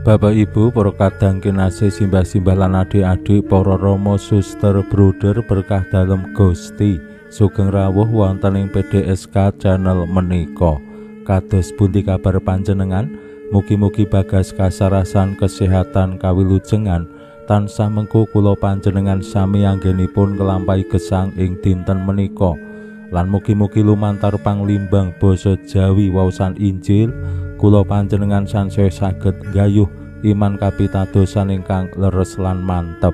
Bapak Ibu, para kadang kinasih, simbah-simbah lan adik-adik, para rama, suster, bruder, berkah dalem Gusti, sugeng rawuh wonten ing PDSK channel menika. Kados pundi kabar panjenengan? Mugi-mugi bagas kasarasan kesehatan kawilujengan tansah mengku kula panjenengan sami anggenipun nglampahi gesang ing dinten menika. Lan mugi-mugi lumantar panglimbang basa Jawi waosan Injil kula panjenengan sansaya saged nggayuh iman kapitadosan ingkang leres lan mantep.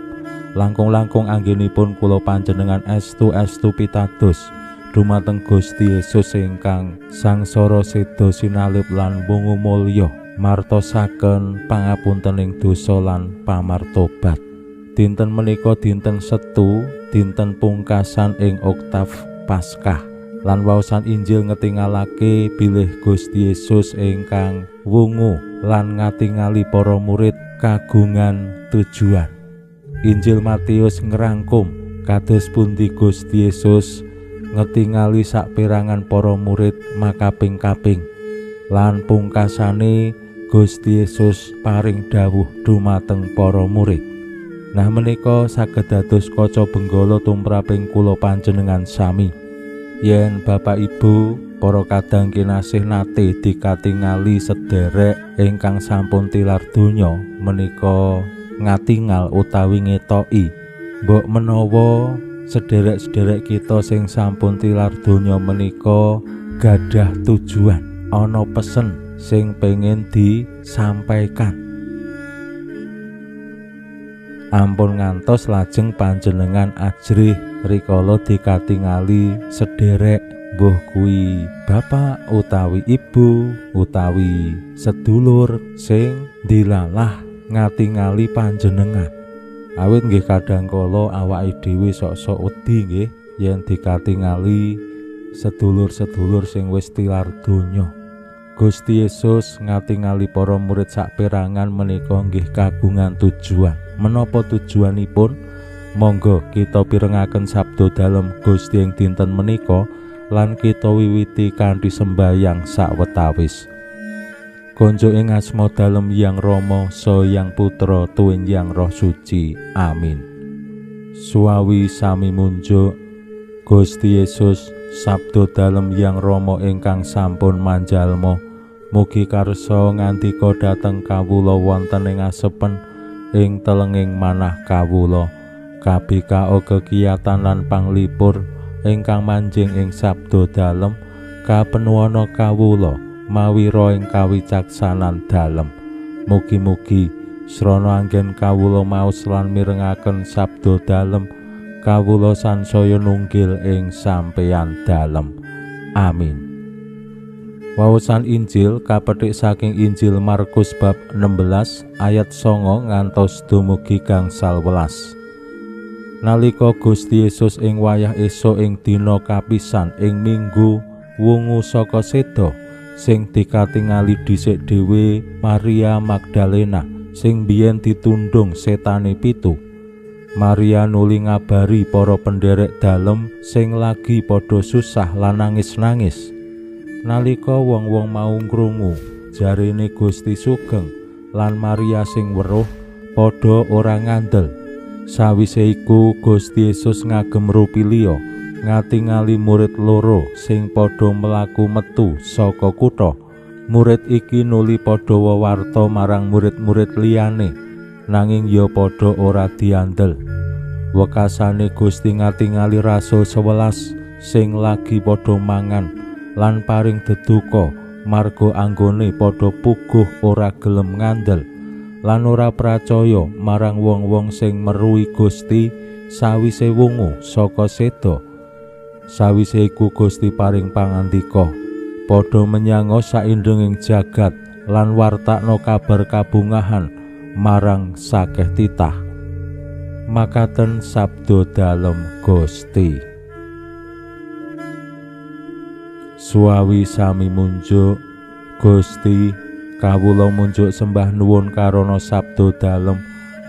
Langkung-langkung anggenipun kula panjenengan estu-estu pitados dumateng Gusti Yesus ingkang sangsara seda sinalib lan wungu mulya martosaken pangapuntening dosa lan pamartobat. Dinten menika dinten Setu, dinten pungkasan ing oktaf Paskah. Lan waosan Injil ngetingalake bilih Gusti Yesus ingkang wungu lan ngatingali para murid kagungan tujuan. Injil Matius ngrangkum kados pundi Gusti Yesus ngetingali saperangan para murid makaping-kaping. Lan pungkasane Gusti Yesus paring dawuh dumateng para murid. Nah menika saged dados kaca benggala tumraping kula panjenengan sami. Yen Bapak Ibu para kadang kinasih nate dikatingali sederek ingkang sampun tilar donya menika ngatingal utawi ngetoki, mbok menawa sederek-sederek kita sing sampun tilar donya menika gadah tujuan, ana pesen sing pengen disampaikan. Ampun ngantos lajeng panjenengan ajrih rikala dikatingali sederek, mbuh kuwi bapak utawi ibu utawi sedulur sing dilalah ngatingali panjenengan. Awit nggih kadang kala awake dhewe sok-sok wedi nggih yen dikatingali sedulur-sedulur sing wis tilar donya. Gusti Yesus ngatingali para murid saperangan menika nggih kagungan tujuan. Menapa tujuanipun? Monggo kita pirengaken sabda dalem Gusti ing dinten menika lan kita wiwiti kanthi sembayang sawetawis. Konjuk ing asma dalem Yang Rama, Saha Yang Putra, tuwin Yang Roh Suci. Amin. Suwawi sami munjuk Gusti Yesus, sabda dalem Yang Rama ingkang sampun manjalma, mugi karsa ngandika dhateng kawula wonten ing asepen ing telenging manah kawula. Kabikao kekiyatan lan panglipur ingkang manjing ing sabda dalem kapenuwana kawula mawira ing kawicaksanan dalem. Mugi-mugi srana anggen kawula maos lan mirengaken sabda dalem, kawula sansaya nunggil ing sampeyan dalem. Amin. Waosan Injil kapethik saking Injil Markus bab 16 ayat 9 ngantos dumugi gangsal welas. Nalika Gusti Yesus ing wayah esuk ing dina kapisan ing minggu wungu saka seda sing dikatingali dhisik dhewe Maria Magdalena sing biyen ditundung setane pitu. Maria nuli ngabari para penderek dalem sing lagi padha susah lan nangis-nangis. Nalika wong-wong mau ngrungu jarene Gusti sugeng lan Maria sing weruh padha ora ngandel. Sawise iku Gusti Yesus ngagem rupi liya ngatingali murid loro sing padha mlaku metu saka kutha. Murid iki nuli padha wewarta marang murid-murid liyane, nanging ya padha ora diandel. Wekasane Gusti ngatingali rasul 11 sing lagi padha mangan lan paring deduka marga anggone padha puguh ora gelem ngandel lan ora pracaya marang wong-wong sing meruhi Gusti sawise wungu saka seda. Sawise iku Gusti paring pangandika, padha menyanga saindenging jagat lan wartakna kabar kabungahan marang sakeh titah. Makaten sabda dalem Gusti. Suawi sami munjuk Gusti, kawula munjuk sembah nuwun karana sabda dalem.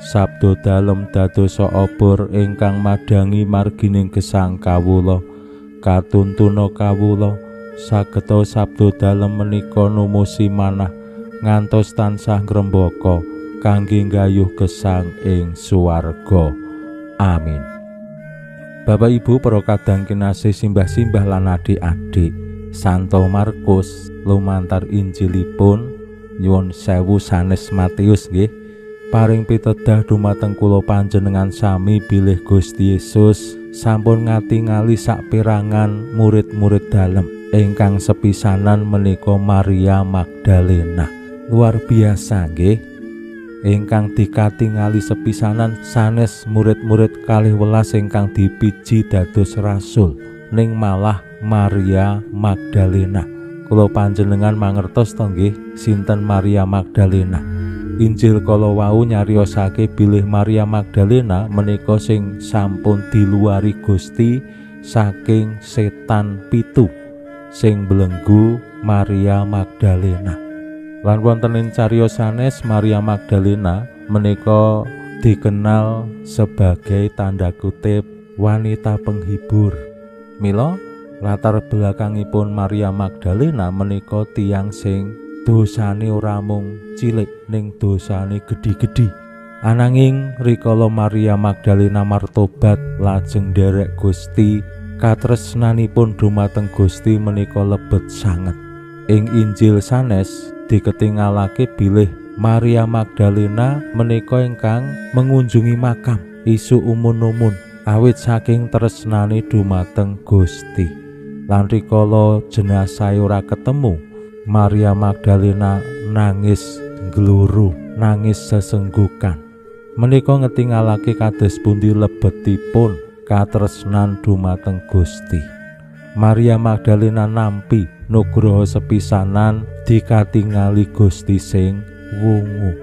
Sabda dalem dadosa obor ingkang madhangi margining gesang kawula. Katuntuna kawula sageta sabda dalem menika numusi manah ngantos tansah ngrembaka kangge nggayuh gesang ing swarga. Amin. Bapak Ibu para kadang kinasih, simbah-simbah lan adik-adik, Santo Markus lumantar Injilipun nyuwun sewu sanes Matius nggih, paring pitedah dumateng kula panjenengan sami bilih Gusti Yesus sampun ngatingali saperangan murid-murid dalem. Ingkang sepisanan menika Maria Magdalena. Luar biasa nggih. Ingkang dikatingali sepisanan sanes murid-murid 12 ingkang dipiji dados rasul, ning malah Maria Magdalena. Kula panjenengan mangertos to nggih sinten Maria Magdalena. Injil kala wau nyariosake bilih Maria Magdalena menika sing sampun diluari Gusti saking setan pitu sing belenggu Maria Magdalena. Lan wonten ing cariyos sanes Maria Magdalena menika dikenal sebagai tanda kutip wanita penghibur. Mila latar belakangipun Maria Magdalena menika tiyang sing dosane ora mung cilik ning dosane gedhi-gedhi. Ananging rikala Maria Magdalena martobat lajeng nderek Gusti, katresnanipun dumateng Gusti menika lebet sanget. Ing Injil sanes diketingalake bilih Maria Magdalena menika ingkang mengunjungi makam isuk umun-umun awit saking tresnane dumateng Gusti. Lan rikala jenazah ora ketemu, Maria Magdalena nangis ngluru, nangis sesenggukan. Menika ngetingalake kados pundi lebetipun katresnan dumateng Gusti. Maria Magdalena nampi nugroho sepisanan dikatingali Gusti sing wungu.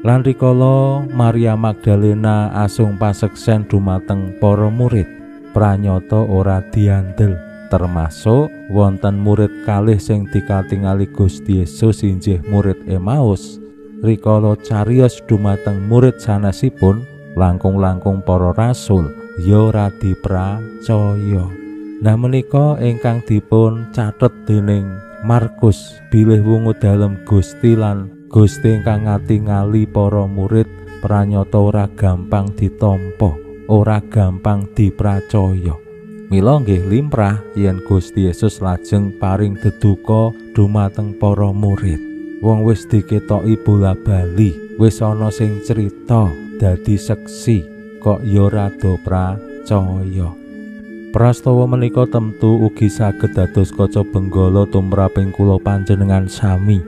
Lan rikala Maria Magdalena asung paseksen dumateng para murid, pranyata ora diandel, termasuk wonten murid kalih sing dikatingali Gusti Yesus inggih murid Emmaus. Rikala cariyos dumateng murid sanesipun, langkung-langkung para rasul ya ora dipracaya. Nah menika ingkang dipun catet dening Markus bilih wungu dalem Gusti lan Gusti ingkang ngatingali para murid pranyata ora gampang ditampa, ora gampang dipracaya. Mila nggih limrah yen Gusti Yesus lajeng paring deduka dumateng para murid. Wong wis diketoki bola-bali, wis ana sing crita dadi seksi, kok ya ora do pracaya. Prastawa menika temtu ugi saged dados kaca benggala tumraping kula panjenengan sami.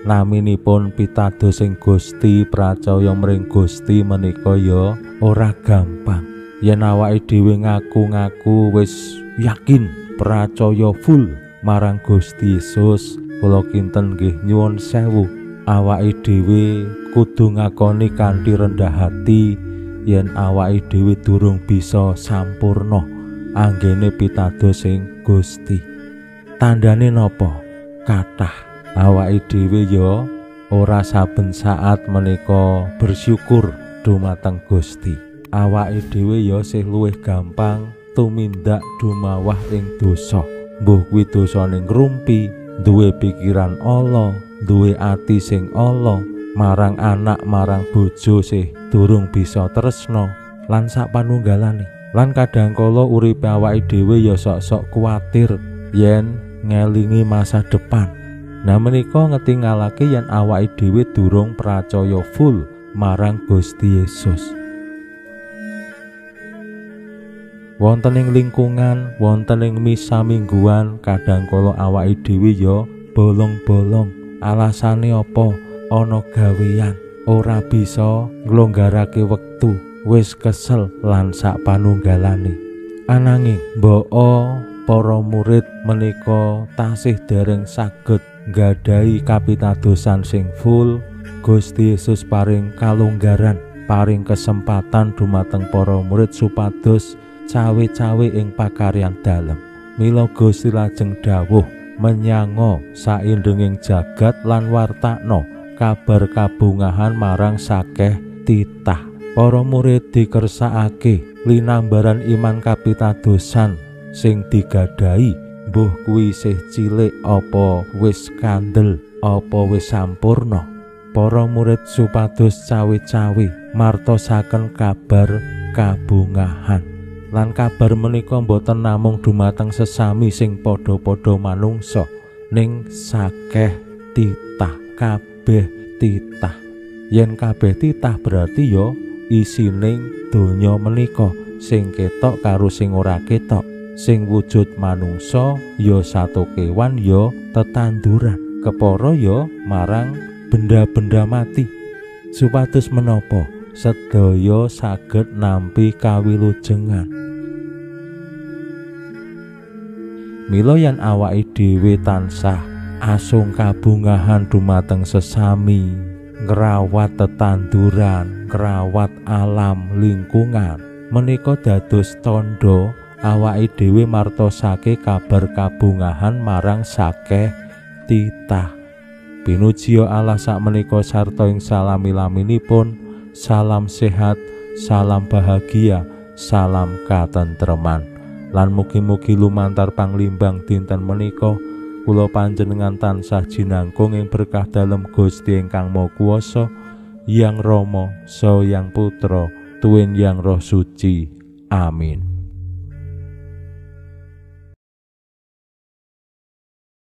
Naminipun pitados ing Gusti, pracaya mring Gusti menika ya ora gampang. Yen awake dhewe ngaku-ngaku wis yakin pracaya full marang Gusti Yesus, kula kinten nggih nyuwun sewu, awake dhewe kudu ngakoni kanthi rendah hati yen awake dhewe durung bisa sampurna anggene pitados ing Gusti. Tandane napa? Kathah awake dhewe ya ora saben saat menika bersyukur dumateng Gusti. Awake dhewe ya sih luwih gampang tumindak dumawah ing dosa. Mbuh kuwi dosane ngrumpi, duwe pikiran ala, duwe ati sing ala, marang anak marang bojo sih durung bisa tresna lan sak panunggalane. Lan kadang kala uripe awake dhewe ya sok-sok kuwatir yen ngelingi masa depan. Nah menika ngetingalake yen awake dhewe durung pracaya full marang Gusti Yesus. Wonten ing lingkungan, wonten ing misa mingguan, kadang kala awake dhewe ya bolong-bolong. Alasane apa? Ana gawean, ora bisa nglonggarake wektu, wis kesel lan sak panunggalane. Ananging mbok para murid menika tasih dereng saged nggadahi kapitadosan sing full. Gusti Yesus paring kalonggaran, paring kesempatan dumateng para murid supados cawe-cawe ing pakaryan dalem. Mila Gusti lajeng dawuh menyango saindenging jagat lan wartakno kabar kabungahan marang sakeh titah. Para murid dikersakake linambaran iman kapitadosan sing digadhahi, mbuh kuwi isih cilik apa wis kandel apa wis sampurna. Para murid supados cawe-cawe martosaken kabar kabungahan. Lan kabar menika boten namung dumateng sesami sing padha-padha manungsa, ning sakeh titah, kabeh titah. Yen kabeh titah berarti ya isining donya menika sing ketok karo sing ora ketok, sing wujud manungsa ya sato kewan ya tetanduran, kepara ya marang benda-benda mati. Supados menapa sedaya saged nampi kawilujengan. Mila yen awake dhewe tansah asung kabungahan dumateng sesami, ngrawat tetanduran, ngrawat alam lingkungan, menika dados tandha awake dhewe martosake kabar kabungahan marang sakeh titah. Pinuji Allah sakmenika sarta ing salami-laminipun. Salam sehat, salam bahagia, salam katentreman. Lan mugi-mugi lumantar panglimbang dinten menika kula panjenengan tansah jinangkung ing berkah dalem Gusti ingkang Maha Kuwasa, Yang Rama, Saha Yang Putra, Tuwin Yang Roh Suci. Amin.